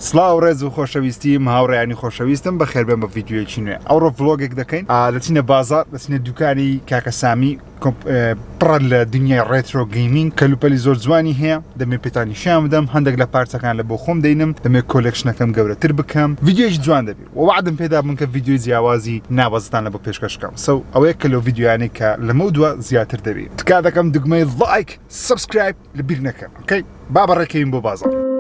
سڵاو ڕێز و خۆشەویستیم هاوڕێیانی خۆشەویستم بەخێربێن بە ڤیدیۆیەکی نوێ ئەوڕۆ vlog ێک دەکەین دەچینە بازار دەچینە دوکانی کاکە سامی پڕە لە دنیای retro gaming کەلوپەلی زۆر جوانی هەیە دەمێ پێتان نیشان بدەم هەندێک لە پارچەکان لە بۆ خۆم دەینم دەمێ collection ەکەم گەورەتر بکەم ڤیدیۆیەکی جوان دەبی و وەعدم پێدا بوون کە ڤیدیۆی جیاوازی ناوازەتان لە بۆ پێشکەش بکەم so ئەوەیە کە لەو ڤیدیۆیانەی کە لەمەو دوا زیاتر دەبی تکا دەکەم دگمەی like subscribe لە بیر نەکەن okay با بەڕێکەوین بۆ بازاڕ.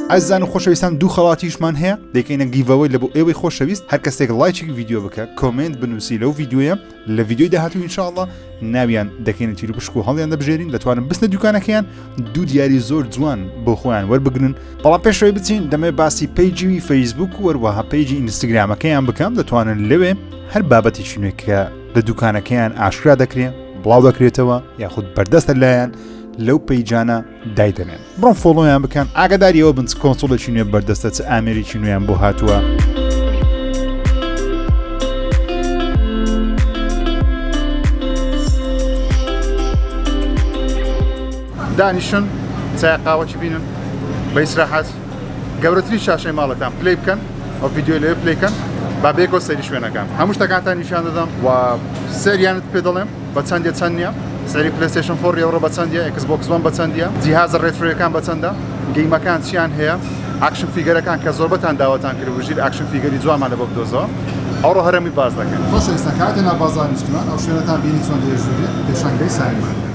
ئازیزان و خۆشەویستان دوو خەڵاتیشمان هەیە دەیکەینە giveaway لە بۆ ئێوەی خۆشەویست هەر کەسێک ڵایکێک ڤیدیۆ بکە comment بنووسی لەو ڤیدیۆیە لە ڤیدیۆی داهاتوو ئینشاءاللە ناویان دەکەینە تیروپشک و هەڵیان دەبژێرین دەتوانن بچنە دوکانەکەیان دوو دیاری زۆر جوان بۆ خۆیان وەربگرن بەڵام پێشەوەی بچین دەمەوێت باسی page ی فەیسبوک و وەروەها page ی ئینستاگرامەکەیان بکەم دەتوانن لەوێ هەر بابەتێکی نوێ کە لە دوکانەکەیان ئاشکرا دەکرێ بڵاو دەکرێتەوە یاخود بەردەستە لایەن لەو page انە دایدەنێن بڕۆن follow یان بکەن ئاگاداریەوە بن چ console ێکی نوێ بەردەستە چ ئامێرێکی نوێیان بۆ هاتووە. دانیشن چای قاوەکی بینن بە ئیسراحەت گەورەترین شاشەی ماڵەتان play بکەن ئەو ڤیدیۆی لەوێ play کەن با بەیەکەوە سەیری شوێنەکان هەموو شتەکانتان نیشان دەدەم و سەریانت پێ دەڵێم بە چەندە چەند نییە سەری PlayStation 4 ئەوڕۆ بە چەندە Xbox One بە چەندە جیهازە retro یەکان بە چەندە game ەکان چیان هەیە action figure ەکان کە زۆربەتان داواتان کرد وژیر action figure ی جوانمان لە بۆ بدۆزەوە ئەوڕۆ هەرەمی باز دەکەن. خۆشەویستان کاتێ ناو بازاڕ نیشتمان ئەو شوێنەتان بینی چۆن دێ ژوورێ پێشانگەی سامیمان هەیە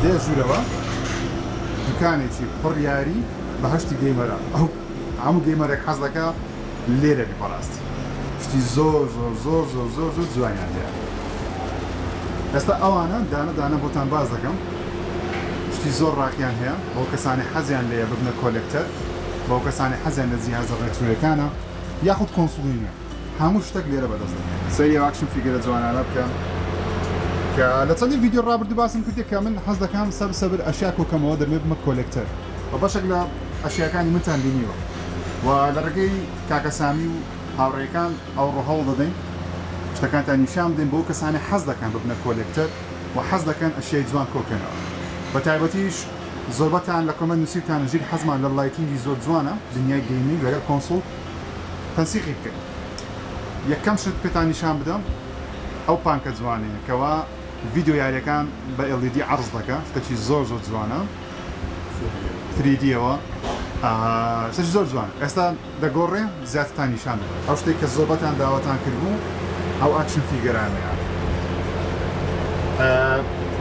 دێ ژوورەوە دوکانێکی پڕ یاری بەهەشتی gamer ە ئەو هەموو gamer ێک حەز دەکا لێرە بی بەڕاستی شتی زۆر زۆر زۆر زۆر زۆر زۆر جوانیان هەیە ئێستا ئەوانە دانە دانە بۆتان باس دەکەم شتی زۆر ڕاقیان هەیە بۆ کەسانی حەزیان لێیە ببنە collector بۆ کەسانی حەزیان لە جیهازە retro یەکانە یاخود console ی نوێ هەموو شتێک لێرە بەدەست دەکەوێت. سەیری ئەو action figure ە جوانانە بکە کە لە چەندین ڤیدیۆ ڕابردوو باسم کردی کە من حەز دەکەم سەبر سەبر ئەشیا کۆکەمەوە دەمەوێت ببمە collector و بەشێک لە ئەشیاکانی منتان بینیوە و لە ڕێگەی کاکە سامی و هاوڕێکان ئەوڕۆ هەوڵ دەدەین شتەکانتان نیشان بدەین بۆ کەسانی حەز دەکەن ببنە collector و حەز دەکەن ئەشیای جوان کۆکەنەوە بە تایبەتیش زۆربەتان لە comment نووسیوتانە ژیر حەزمان لە lighting ی زۆر جوانە دنیای gaming لەگەڵ console تەنسیقی بکەین یەکەم شت پێتان نیشان بدەم ئەو پانکە جوانەیە کەوا ڤیدیۆ یاریەکان بە LED عەرز دەکا شتەکی زۆر زۆر جوانە 3D ەوە شتەکی زۆر جوانە ئێستا دەگۆڕێ زیاترتان نیشان دەدەم ئەو شتێک کە زۆربەتان داواتان کردبوو ئەو action figure انەیە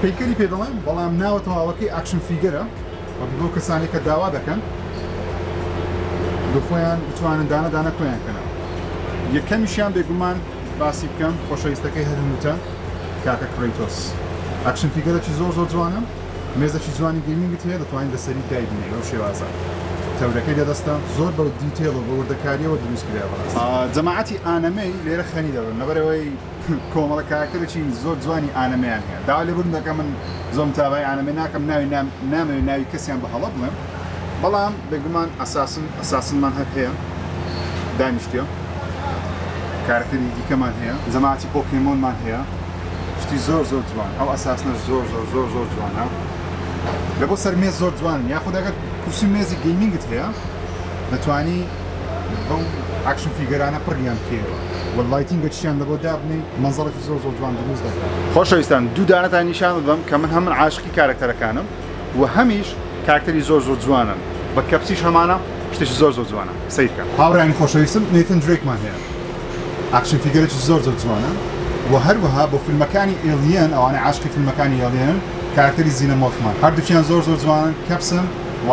پەیکەری پێ دەڵێن بەڵام ناوە تەواوەکەی action figure ە وەک بۆ کەسانێک کە داوا دەکەن بخۆیان بتوانن دانە دانە کۆیان کەنەوە یەکەمیشیان بێگومان باسی بکەم خۆشەویستەکەی هەر هەمووتان کاکە Kratos action figure ێکی زۆر زۆر جوانە مێزێکی جوانی gaming ت هەیە دەتوانین لەسەری دایبنێی بەو شێوازە تەورەکەی لەدەستە زۆر بە detail و بە وردەکاریەوە دروست کرایە بەڕاستی جەماعەتی anime ی لێرە خەنی دەبن لەبەرئەوەی کۆمەڵە کاراکتەرێکی زۆر جوانی anime یان هەیە داوای لێبوردن دەکەم من زۆر متابعەی anime ناکەم ناوی نامەوێت ناوی کەسیان بە هەڵە بڵێم بەڵام بێگومان assassin assassin مان هەر هەیە دانیشتیە کارەکتەری دیکەمان هەیە جەماعەتی پۆکێمۆنمان هەیە شتی زۆر زۆر جوان ئەو assassin ەش زۆر زۆر زۆر زۆر جوانە لە بۆ سەر مێز زۆر جوانن یاخود ئەگەر کورسی مێزی gaming ت هەیە دەتوانی بەو action figure انە پڕیان بکەیەوە و lighting ەکیشیان لەبۆ دابنێی مەنزەرێکی زۆر زۆر جوان دروست دەکات. خۆشەویستان دوو دانەتان نیشان دەدەم کە من هەم من عاشقی کارەکتەرەکانم و هەمیش کارکتەری زۆر زۆر جوانن بە کەپسیش هەمانە شتێکی زۆر زۆر جوانە سەیر کەن. هاوڕێیانی خۆشەویستم Nathan Drake مان هەیە action figure ێکی زۆر زۆر جوانە و هەروەها بۆ فیلمەکانی Alien ئەوانەی عاشقی فیلمەکانی Alien ن کارکتەری Xenomorph مان هەردووکیان زۆر زۆر جوانن کەپسن و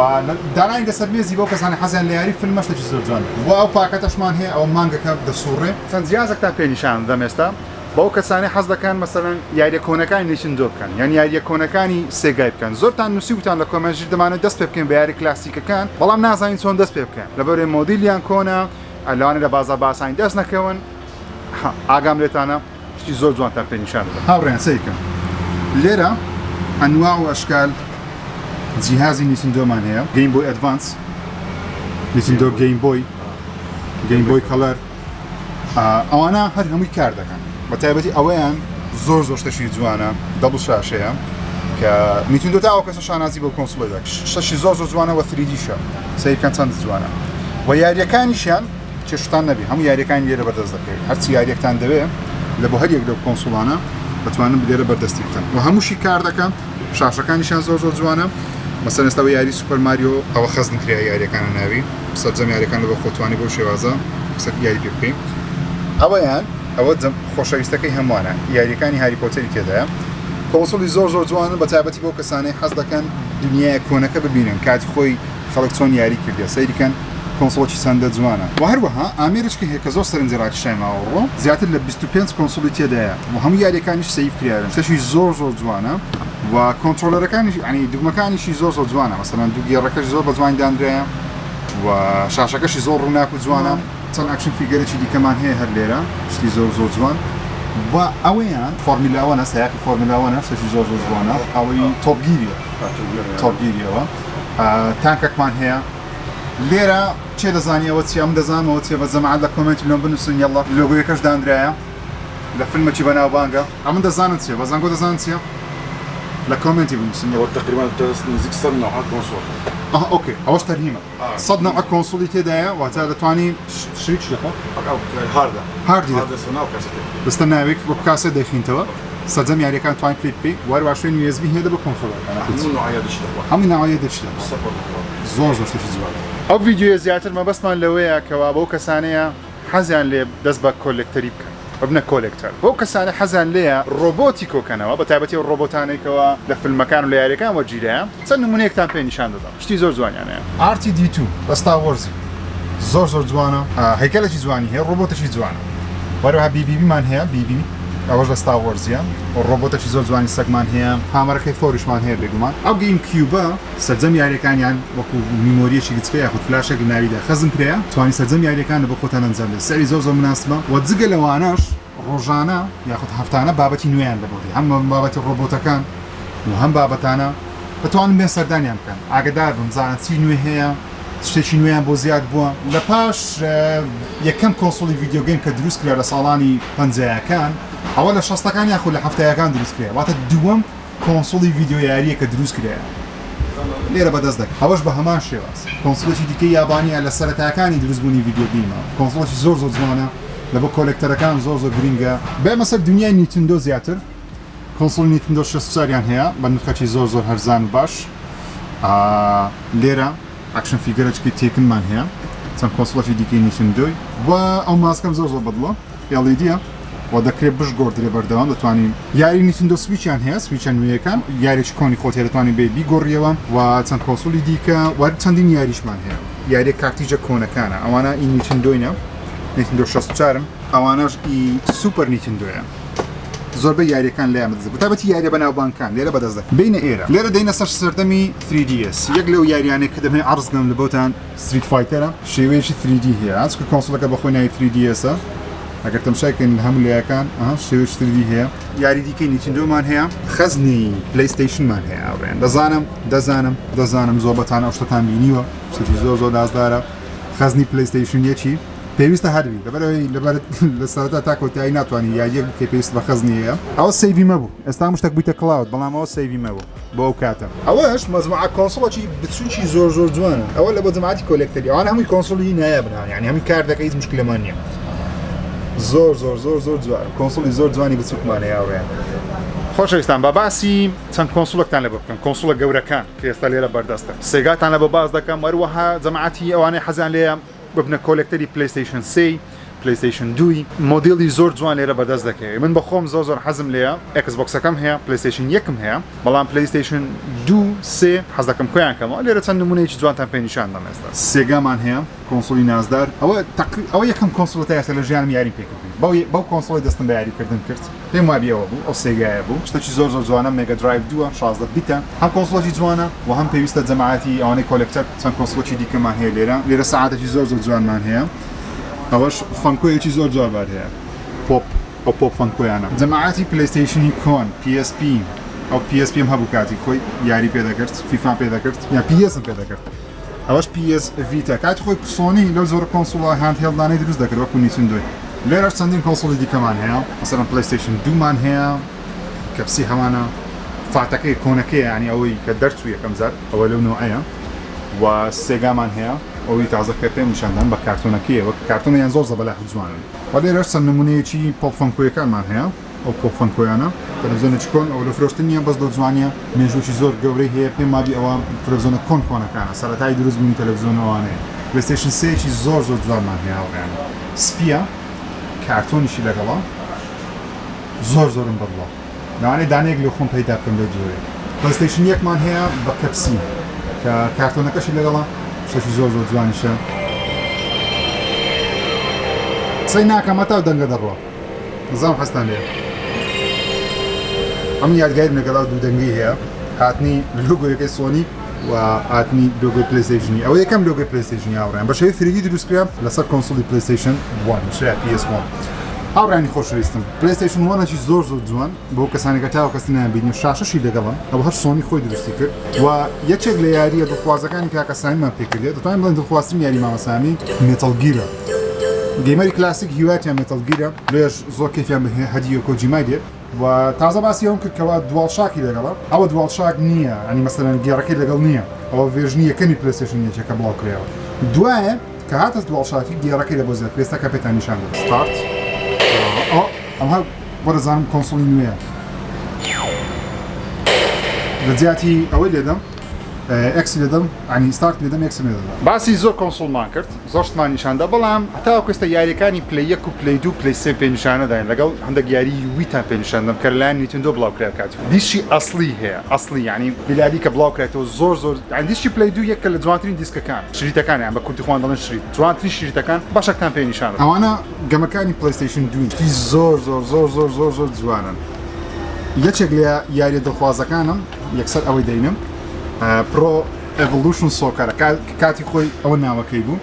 دانانی لەسەر مێزی بەو کەسانەی حەزیان لە یاری فیلمە شتێکی زۆر جوانە و ئەو پاکەتەشمان هەیە ئەوە مانگەکە دەسوڕێ. چەند جیازێکتان پێ نیشان دەدەم ئێستا بەو کەسانەی حەز دەکەن مەسەلەن یاریە کۆنەکانی Nintendo بکەن یان یاریە کۆنەکانی Sega ی بکەن زۆرتان نووسیوتان لە comment ژیر دەمانەوێت دەست پێ بکەین بە یاری کلاسیکەکان بەڵام نازانین چۆن دەست پێ بکەین لەبەرئەوەی مۆدیلیان کۆنە لەوانەیە لە بازاڕ بە ئاسانی دەست نەکەون ئاگام لێتانە. شتی زۆر جوانتان پێ نیشان دەدەم. هاوڕێیان سەیرکەن لێرە ئەنواع و ئەشکال جیهازی Nintendo مان هەیە Game Boy Advance Nintendo Game Boy Game Boy Color ئەوانە هەر هەمووی کار دەکەن بە تایبەتی ئەوەیان زۆر زۆر شتەشی جوانە double شاشەیە. کە Nintendo تا ئەو کەسە شانازی بەو console ە دەکات. شتەشی زۆر زۆر جوانە وە 3D شە سەیرکەن چەند جوانە و یاریەکانیشیان کێشتان نەبی هەموو یاریەکانی لێرە بەردەست دەکەوێت هەرچی یاریەکتان دەوێ لە بۆ هەر یەک لەو console انە دەتوانن لێرە بەردەستی بکەن و هەمووشی کار دەکەن شاشەکانیشیان زۆر زۆر جوانە مەسەن ئێستا یاری Super Mario ئەوە خەزن کرا یاریەکانە ناوی سەرجەم یاریەکان لە بۆ خۆتوانی بۆ شێوازە قسە یاری پێ بکەین ئەوەیان ئەوە خۆشەویستەکەی هەمووانە یاریەکانی Harry Potter ی تێدایە console ی زۆر زۆر جوانن بە تایبەتی بۆ کەسانەی حەز دەکەن دنیای کۆنەکە ببینن کاتی خۆی خەڵک چۆن یاری کردیە سەیری کەن console ەکی چەندە جوانە وە هەروەها ئامێرێکی هەیە کە زۆر سەرنجی ڕاکیشای ماوە ڕۆ زیاتر لە 25 console ی تێدایە و هەموو یاریەکانیش save کراون شتێکی زۆر زۆر جوانە و controller ەکانیش یعنی دوگمەکانیشی زۆر زۆر جوانە مەسەلەن دوو گێڕەکەش زۆر بە جوانی دانرایە و شاشەکەشی زۆر ڕووناک و جوانە. چەند action figure ێکی دیکەمان هەیە هەر لێرە شتی زۆر زۆر جوان و ئەوەیان Formula One ە سەیاقی Formula One ە شتێکی زۆر زۆر جوانە ئەوەی Top Gear یە Top Gear یەوە تانکەکمان هەیە لێرە چێ دەزانی ئەوە چیە من دەزانم ئەوە چیە بە جەماعەت لە comment لۆم بنووسن یەڵا لۆگۆیەکەش دانرایە لە فیلمێکی بەناوبانگە ئەمن دەزانن چیە بە زانکۆ دەزانن چیە لە comment ی بنووسن ئەوە تقریبا نزیک 100 نوع console. ئەها okay ئەوەش تەرهیمە 100 نوع console ی تێدایە واتە دەتوانی شریک شەکە hard ە hard ی دەستە ناوێک وەک کاسێت دەخینتەوە سەرجەم یاریەکان توانی play بکەی وەروە شوێن USB هەیە بە console ەکان هەموو نوعیە دەچێت زۆر زۆر شتێکی جوان. ئەو ڤیدیۆیە زیاتر مەبەستمان لەوەیە کەوا بەو کەسانەیە حەزیان لێ دەست بە collector ی بکەن ببنە collector بەو کەسانە حەزیان لێیە ڕۆبۆتی کۆکەنەوە بە تایبەتی ئەو ڕۆبۆتانەی کەوا لە فیلمەکان و لە یاریەکان وەرگیرایە چەند نمونەیەکتان پێ نیشان دەدەم شتی زۆر جوانیان هەیە. R2-D2 لە Star Wars ی زۆر زۆر جوانە هەیکەلێکی جوانی هەیە ڕۆبۆتێکی جوانە وەروەها BB مان هەیە BB ئەوەش لە Star Wars یە ڕۆبۆتێکی زۆر جوانی سەگمان هەیە hammer ەکەی Thor یشمان هەیە بێگومان ئەو GameCube ە سەرجەم یاریەکانیان وەکو memory یەکی گچکە یاخود فلاشێک لە ناویدا خەزن کرایە توانی سەرجەم یاریەکان لە بۆ خۆتان ئەنجام بدەن سعری زۆر زۆر مناسبە و جگە لەوانەش ڕۆژانە یاخود هەفتانە بابەتی نوێیان لە بۆ دێ هەم بابەتی ڕۆبۆتەکان و هەم بابەتانە دەتوانن بێن سەردانیان بکەن ئاگدار بن بزانن چی نوێ هەیە شتێکی نوێیان بۆ زیاد بووە لە پاش یەکەم console ی video game کە دروست کرا لە ساڵانی پەنجایەکان ئەوە لە شەستەکان یاخود لە حەفتایەکان دروست کرا واتە دووەم console ی ڤیدیۆ یارییە کە دروست کرایە لێرە بەدەست دەکەن ئەوەش بە هەمان شێواز console ێکی دیکەی یابانیە لە سەرەتاکانی دروستبوونی video game ە console ێکی زۆر زۆر جوانە لە بۆ collector ەکان زۆر زۆر گرینگە. بێمە سەر دنیای Nintendo زیاتر console ی Nintendo 64 یان هەیە بە نرخەکی زۆر زۆر هەرزان و باش لێرە action figure ەکی Tekken مان هەیە چەند console ەکی دیکەی Nintendo ی و ئەو ماسکەم زۆر زۆر بەدڵە LED یە و دەکرێت بشگۆڕدرێ بەردەوام دەتوانین یاری Nintendo Switch یان هەیە Switch ە نوێیەکان یاریی کۆنی خۆت هەیە دەتوانین بێ بیگۆڕیەوە و چەند console ی دیکە و چەندین یاریشمان هەیە یاریە cartridge ە کۆنەکانە ئەوانە ئی Nintendo ینە Nintendo 64 ئەوانەش ئی Super Nintendo یە زۆربەی یاریەکان لایان بەدەست بەتایبەتی یاریە بەناوبانگەکان لێرە بەدەست دەکەن بینە ئێرە لێرە دەینە سەر سەردەمی 3DS یەک لەو یاریانەی کە دەمەوێت عەرز بکەم لە بۆتان Street Fighter ە شێوەیەکی 3D هەیە چونکە console ەکە بەخۆی ناوی 3DS ە ئەگەر تەمشای کەین لە هەموو لایەکان ئەها شێوەیەکی 3D هەیە یاری دیکەی Nintendo مان هەیە خەزنی PlayStation مان هەیە ئاوڕێن دەزانم دەزانم دەزانم زۆربەتان ئەو شتەتان بینیوە شتێکی زۆر زۆر نازدارە خەزنی PlayStation یەکی پێویستە هەربی لەبەرەوەی لەبەر لە سەرەتا تا کۆتایی ناتوانانی یاریەک بکەی پێویست بە خەزنی هەیە ئەوە save ی مەبوو ئێستا هەموو شتێک بوویتە cloud بەڵام ئەوە save ی مەبوو بۆ ئەو کاتە ئەوەش مەجموعە console ەکی بچووکی زۆر زۆر جوانە ئەوە لە بۆ جەماعەتی collector ی ئەوانە هەمووی console ی نایابن یعنی هەمووی کار دەکە هیچ مشکلەمان نییە زۆر زۆر زۆر زۆر جوان console ی زۆر جوانی بچووکمان هەیە هاوڕێیان خۆشەویستان با باسی چەند console ێکتان لە بۆ بکەم console ە گەورەکان کە ئێستا لێرە بەردەستە Sega تان لە بۆ باس دەکەم وەروەها جەماعەتی ئەوانەی حەزیان لێیە ببنە collector ی PlayStation سێی PlayStation دووی مۆدێلی زۆر جوان لێرە بەدەست دەکەوێت من بەخۆم زۆر زۆر حەزم لێیە Xbox ەکەم هەیە PlayStation یەکم هەیە بەڵام PlayStation دوو سێ حەز دەکەم کۆیان کەمەوە لێرە چەند نمونەیەکی جوانتان پێ نیشان دەم ئێستا Sega مان هەیە console ی نازدار ئەوە تەقری ئەوە یەکەم console ە تا ئێستا لە ژیانم یاریم پێ کردووی بەو بەو console ەی دەستم بە یاریکردن کرد پێم وابی ئەوە بوو ئەو Sega یە بوو شتێکی زۆر زۆر جوانە Mega Drive دووە 16 bit ە هەم console ێکی جوانە و هەم پێویستە جەماعەتی ئەوانەی collector چەند console ێکی دیکەمان هەیە لێرە لێرە سەعاتێکی زۆر زۆر جوانمان هەیە ئەوەش Funko یەکی زۆر جوانمان هەیە پۆپ ئەو Pop Funko یانە جەماعەتی PlayStation ی کۆن PSP ئەو PSP م هەبوو کاتی خۆی یاری پێ دەکرد فیفا پێ دەکرد یا PS م پێ دەکرد ئەوەش PS Vita کاتی خۆی سۆنی لەو زۆرە console ە handheld انەی دروست دەکرد وەکو Nintendo ی لێرەش چەندین console ی دیکەمان هەیە مەسەلەن PlayStation دوومان هەیە کەپسی هەمانە. فاتەکەی کۆنەکەی ینی ئەوەی کە دەرچوو یەکەم جار ئەوە لەو نوعەیە و Sega مان هەیە ئەوەی تازە کە پێم نیشاندان بە کارتۆنەکەیە وەک کارتۆنیان زۆر زەبەلاح و جوانن. و لێرەش چەند نمونەیەکی Pop Funko یەکانمان هەیە ئەو Pop Funko یانە تەلەفزیۆنێکی کۆن ئەوە لە فرۆشتن نییە بەس لۆ جوانیە مێژووکی زۆر گەورەی هەیە پێم وابی ئەوە تەلەفزیۆنە کۆن کۆنەکانە سەرەتای دروست بوونی تەلەفزیۆن ئەوانەیە PlayStation سێیەکی زۆر زۆر جوانمان هەیە هاوڕێیان سپیە کارتۆنیشی لەگەڵە زۆر زۆرم بەدڵە لەوانەیە دانەیەک لۆ خۆم پەیدا بکەم لەو جۆرەی. PlayStation یەکمان هەیە بە کەپسی کە کارتۆنەکەشی لەگەڵە شتێکی زۆر زۆر جوانیشە. قسەی ناکەم هەتا دەنگە دەڕوا نزام حەزتان لێیە. ئەم یادگاریم لەگەڵ ئەو دوو دەنگەی هەیە هاتنی لۆگۆیەکەی سۆنی و هاتنی لۆگۆی PlayStation ی ئەوە یەکەم لۆگۆی PlayStation ی هاوڕێیان بە شێوەی 3D دروست کرا لەسەر console ی PlayStation 1 نووسرا PS1 هاوڕێیانی خۆشەویستم PlayStation 1 ێکی زۆر زۆر جوان بۆ کەسانی کە تاوە کەسی نایان بینی شاشەشی لەگەڵم ئەوە هەر سۆنی خۆی دروستی کرد و یەکێک لە یارییە دڵخوازەکانی کاکە سامیمان پێکردێت دەتوانین بڵێن دڵخوازترین یاری مامە سامی Metal Gear ە gamer ی کلاسیک هیواتیان Metal Gear ە لێش زۆر کەیفیان بە هەدیۆ کۆجیمای دێت و تازە باسی ئەوم کرد کەوا DualShock ی لەگەڵە ئەوە DualShock نییە ئەنی مەسەلەن gear ەکەی لەگەڵ نییە ئەوە version ی یەکەمی PlayStation یەکێکە بڵاو کرایەوە دوایە کە هاتە DualShock ی gear ەکەی لە بۆ زیاد کرد ئێستا کە پێتان نیشان دەدەم start ئەو ئەمە وەرەزانم console ی نوێیە لە جیاتی ئەوەی لێدەم X ی لێدەم ینی start لێدەم X م لێدەدا. باسی زۆر console مان کرد زۆر شتمان نیشاندا بەڵام هەتاوەکو ئێستا یاریەکانی Play یەک و Play دوو Play سێ پێ نیشانەداین لەگەڵ هەندێک یاری Wii تان پێ نیشاندەم کە لەلایەن Nintendo بڵاو کرا کاتی خۆی دیسکی ئەسڵی هەیە ئەسڵی یانی بیلادی کە بڵاو کرایتەوە زۆر زۆر یانی دیسکی Play دوو یەکە لە جوانترین دیسکەکان شریتەکان یان بە کوردی خۆیان دەڵێن شریت جوانترین شریتەکان بەشەکتان پێ نیشان ئەوانە گەمەکانی PlayStation دووین شتی زۆر زۆر زۆر زۆر زۆر زۆر جوانن یەکێک لە یاریە دڵخوازەکانم یەکسەر ئەوەی دەینم Pro Evolution Soccer ە کاتی خۆی ئەوە ناوەکەی بوو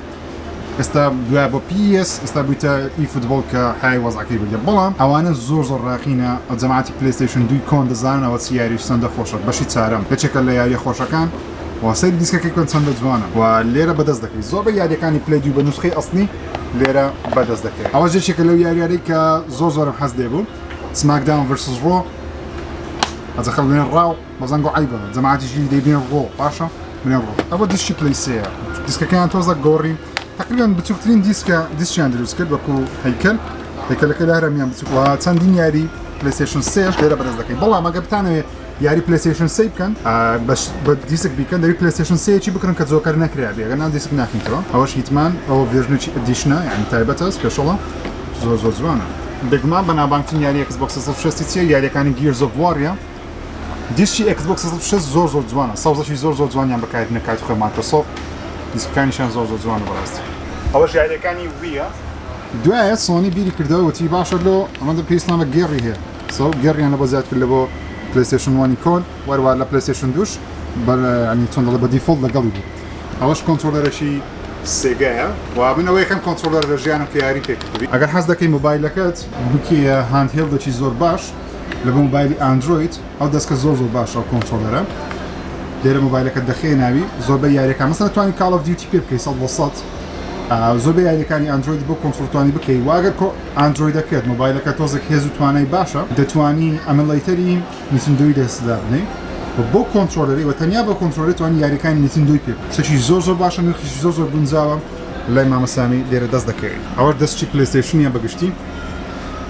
ئێستا دوای بۆ PES ئێستا بوویتە eFootball کە های وەزعەکەی بردە بەڵام ئەوانە زۆر زۆر ڕاقینە ئەو جەماعەتی PlayStation دووی کۆن دەزانن ئەوە چ یاریش چەندە خۆشە بەشی چارەم یەکێکە لە یاریە خۆشەکان و سەیری دیسکەکەی کۆن چەندە جوانە و لێرە بەدەست دەکەی زۆربەی یاریەکانی Play دوو بە نوسخەی ئەسڵی لێرە بەدەست دەکەی ئەوەش یەکێکە لەو یاریانەی کە زۆر زۆرم حەز لێ بوو SmackDown versus Raw ئەجە خەڵک بڵێن Raw بەزەنگۆ عەیبە جەماعەتی ژیری دەیبێن Raw باشە بڵێن Raw ئەوە دیسکی Play سێیە دیسکەکەیان تۆزە گۆڕی تقریبا بچووکترین دیسکە دیسکیان دروست کرد وەکو هەیکەل هەیکەلەکە لە هەرەمیان بچووک و چەندین یاری PlayStation سێش لێرە بەدەست دەکەین بەڵام ئەگەر بتانەوێت یاری PlayStation سێ بکەن بە دیسک بیکەن دەبی PlayStation سێیەکی بکڕن کە جۆکەر نەکرابێ ئەگەر نا دیسک ناکەیتەوە ئەوەش Hitman ئەوە version ێکی edition ە یعنی تایبەتە special ە زۆر زۆر جوانە بێگومان بەناوبانگترین یاری Xbox 360 چیە یاریەکانی Gears of War ە دیسکی Xbox 360 زۆر زۆر جوانە سەوزەکی زۆر زۆر جوانیان بەکارهێنا کاتی خۆی Microsoft دیسکەکانیشیان زۆر زۆر جوانە بەڕاستی. ئەوەش یاریەکانی Wii ە. دوایە سۆنی بیری کردەوە وتی باشە لۆ ئەمە پێویستمان بە gear ی هەیە so gear یان لە بۆ زیاد کرد لە بۆ PlayStation one ی کۆن وەروە لە PlayStation دووش بە ینی چۆن دەڵێ بە default لەگەڵی بوو ئەوەش controller ێکی Sega یە و من ئەوە یەکەم controller لە ژیانم کە یاری پێ کردبی. ئەگەر حەز دەکەی مۆبایلەکەت بکەیە handheld ێکی زۆر باش لە بۆ مۆبایلی Android ئەو دەستکە زۆر زۆر باشە ئەو controller ە لێرە مۆبایلەکەت دەخەیە ناوی زۆربەی یاریەکان مەسەلەن توانی Call of Duty پێ بکەی 100% زۆربەی یاریەکانی Android بۆ control توانی بکەی واگەر کۆ Android ەکەت مۆبایلەکە تۆزێک هێز و توانای باشە دەتوانی emulator ی Nintendo ی دەستدا بنێی و بۆ controller ی و تەنیا بۆ controller ی توانی یاریەکانی Nintendo ی پێ بکەی شتێکی زۆر زۆر باشە نرخیشی زۆر زۆر گونجاوە لای مامە سامی لێرە دەست دەکەوێت ئەوەش دەستکی PlayStation ە بەگشتی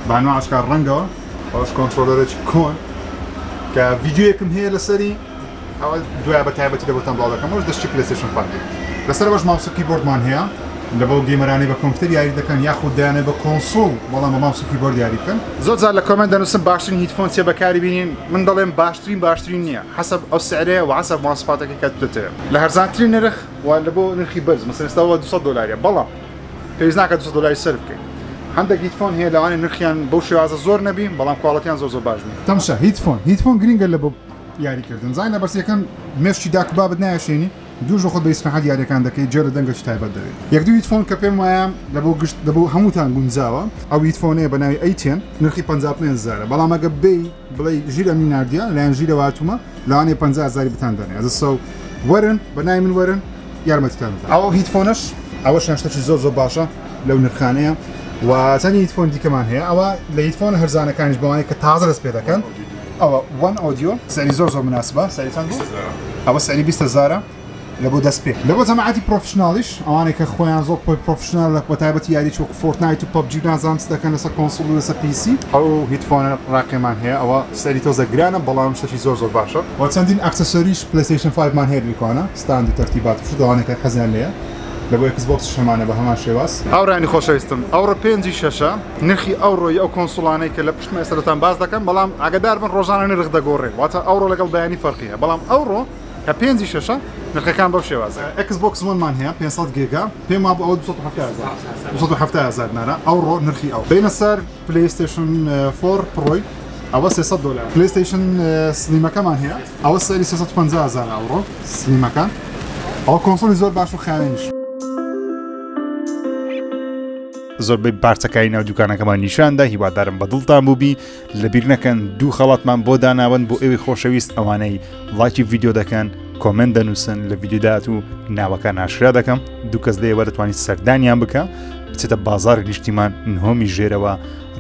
بانوا ئاشکار ڕەنگەوە ئەوەش controller ێکی کۆن کە ڤیدیۆیەکم هەیە لەسەری ئەوە دوای بە تایبەتی لە بۆتان بڵاو دەکەم ئەوش دەستی PlayStation five لەسەر ئەوەش ماوس و کیبۆردمان هەیە لە بۆ gamer انەی بە کۆمپیوتەر یاری دەکەن یاخود دەیانەوێت بە console بەڵام بە ماوس و کیبۆرد یاری بکەن. زۆر جار لە comment دەنووسن باشترین headphone چیە بەکاری بینین من دەڵێم باشترین باشترین نییە حەسەب ئەو سعرەیە و حەسەب مواسفاتەکەی کە دەتەوێت لە هەرزانترین نرخ و لە بۆ نرخی بەرز مەسەلەن ئێستا ئەوە 200 دۆلاریە بەڵام پێویست ناکات 200 دۆلاری سەرف بکەیت هەندێک headphone هەیە لەوانەیە نرخیان بەو شێوازە زۆر نەبی بەڵام quality یان زۆر زۆر باش بی. تەمشا headphone headphone گرینگە لە بۆ یاری کردن زانە بەس یەکەم مێشکی داک و بابت نایەشێنی دووش خۆت بە ئیسراحەت یاریەکان دەکەی جێ لە دەنگەکی تایبەت دەوێت یەک دوو headphone کە پێم وایە لە بۆ گشت لە بۆ هەمووتان گونجاوە ئەو headphone ەیە بە ناوی A10 نرخی 55 هەزارە بەڵام ئەگە بێی بڵێی ژیر ئەمنی ناردیە لایەن ژیرەوە هاتوومە لەوانەیە 50 هەزاری بتان دەنێ ئەزە سەو وەرن بە ناوی من وەرن یارمەتیتان بدەم ئەو headphone ەش ئەوەشیان شتێکی زۆر زۆر باشە لەو نرخانەیە و چەندی headphone دیکەمان هەیە ئەوە لە headphone هەرزانەکانیش بەوانەی کە تازە دەست پێ دەکەن. ئەوە OneOdio سعری زۆر زۆر مناسبە سعری چەند بوو ئەوە سعری 20 هەزارە لە بۆ دەست پێ لە بۆ جەماعەتی professional یش ئەوانەی کە خۆیان زۆر پۆی professional لە بەتایبەتی یاری وەک Fortnite و PUBG و نازانم چ دەکەن لەسەر console و لەسەر PC. ئەو headphone ە ڕاقیمان هەیە ئەوە سعری تۆزە گرانە بەڵام شتێکی زۆر زۆر باشە. وە چەندین accessory ش PlayStation 5 مان هەیە دوکانە stand و تەرتیبات و شت ئەوانەی کە حەزیان لێیە لە بۆ Xbox یش هەمانە بە هەمان شێواز. هاوڕێیانی خۆشەویستم ئەوڕۆ پێنجی شەشە نرخی ئەوڕۆی ئەو console انەی کە لە پشتمە ئێستا لەتان باس دەکەم بەڵام ئاگادار بن ڕۆژانە نرخ دەگۆڕێ واتە ئەوڕۆ لەگەڵ بەیانی فەرقی هەیە بەڵام ئەوڕۆ کە پێنجی شەشە نرخەکان بەو شێوازە. Xbox One مان هەیە 500 گێگا پێم وابوو ئەوە 270 هەزار دینارە ئەوڕۆ نرخی ئەو بینە سەر PlayStation 4 Pro ی ئەوە 300 دلار PlayStation Slim ەکەمان هەیە ئەوە سەری 350 هەزار ئەوڕۆ Slim ەکان ئەوە console ی زۆر باش و خاوێنیش. زۆربەی پارچەکانی ناو دوکانەکەمان نیشاندا هیوادارم بەدڵتان بووبی لەبیر نەکەن دوو خەڵاتمان بۆ داناون بۆ ئێوەی خۆشەویست ئەوانەی ڵایکی ڤیددیو دەکەن comment دەنووسن لە ڤیددیودات و ناوەکان ئاشکرا دەکەم دوو کەس لێوە دەتوانیت سەردانیان بکە بچێتە بازاری نیشتیمان نهۆمی ژێرەوە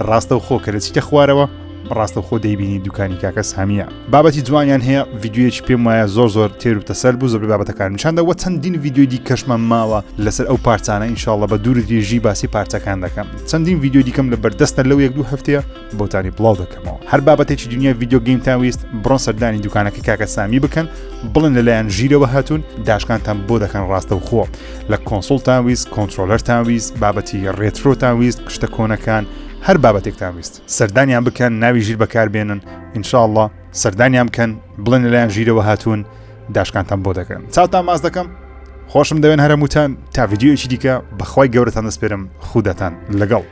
ڕاستە و خۆ کە دەچیتە خوارەوە ڕاستە خۆ دەیبینی دوکانی کاکە سامیە بابەتی جوانیان هەیە ڤیددیویەکی پێم وایە زۆر زۆر تێر و تەسەل بوو زۆر بابەتەکان نیشاندەوە چەندین ڤیددیوی دیکەشمان ماوە لەسەر ئەو پارچانە ئینشاءاللە بە دوور درێژی باسی پارچەکان دەکەم چەندین ڤیددیو دیکەم لە بەردەستە لەو یەک دوو هەفتەیە بۆتانی بڵاو دەکەمەوە هەر بابەتێکی دنیای video game تان ویست بڕۆن سەردانی دوکانەکە کاکە سامی بکەن بڵن لەلایەن ژیرەوە هاتوون داشکانتان بۆ دەکەن ڕاستە و خۆ لە console تان ویست controller تان ویست بابەتی retro تان ویست شتە کۆنەکان هەر بابەتێکتان ویست سەردانیان بکەن ناوی ژیر بەکاربێنن ئینشاءاللە سەردانیان بکەن بڵێن لەلایەن ژیرەوە هاتوون داشکانتان بۆ دەکەن چاوتان ماز دەکەم خۆشم دەوێن هەرەموتان تا ڤیددیوەکی دیکە بەخوای گەورەتان دەسپێرم خوداتان لەگەڵ.